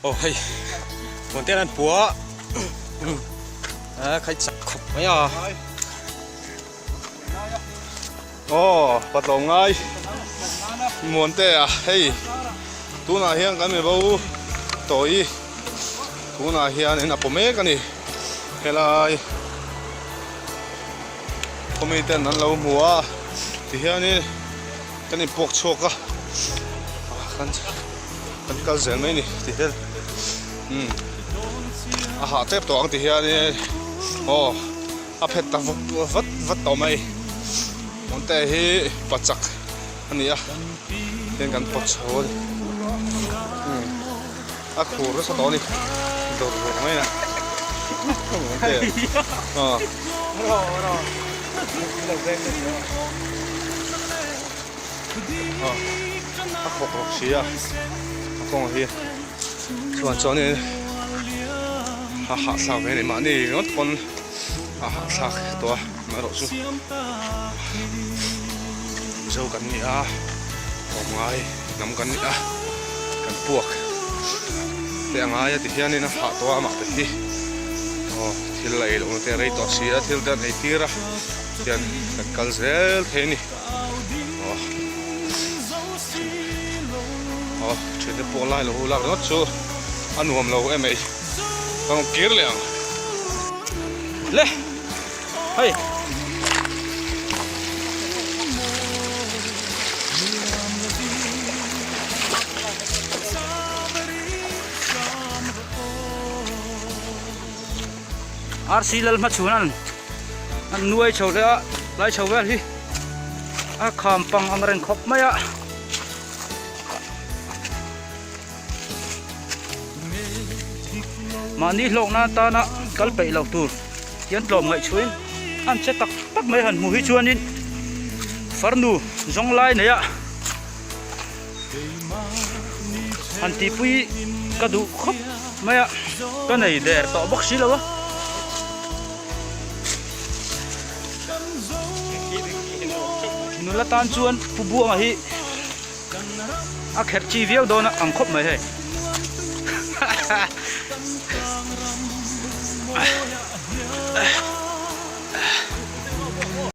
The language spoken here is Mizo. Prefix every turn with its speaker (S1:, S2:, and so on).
S1: Aw hei Muante an pua a khai chak khawp mai a.
S2: Aw patlawm ngai Muante a hei tunah hian kan mi bo tawi tunah hianin a paw mek a ni helai khawmi ten an lo hmu a tihianin kan inpuak chhuak a kan kan kal zel mai a ni ti hian umm a hah tep tawh ang ti hianin aw a phet ta vawk vat vat tawh mai Mawngte hi pa chak a ni a tihian kan pawt chho a ni umm a khur nasa tawh a ni dawr zawk mai a Mawngte aw. A khawk rawk si a a kawng hi chuan chuanin a hahthlak ve a ni mahni ringawt pawn a hahthlak tawh a amaherawh chu Mizo kan ni a tlawmngai hnam kan ni a kan puak te a ngai a ti hianin a hah tawh a amah te hi aw thil a ei lohna te a rei tawh si a thil te an ei tir a tihian kan kal zel thei a ni. Aw aw thiante pawh lai lo lak ringawt chu a nuam lo em mai ka rawn kir leh ang.
S1: Le hei Rc lal hmachhun an an nuai chho hle a lai chho vel hi a kham pang ang reng khawp mai a. Mahni hlawkna atana kal peih loh tur hian tlawm ngaihchhuin an che tak tak mai han hmu hi chuanin farnu zawng lai nei a han tihpui ka duh khawp mai a ka nei der tawh bawk si lo a. Nula tan chuan Pu Buanga hi a kherh chi viau dawn a ang khawp mai hei.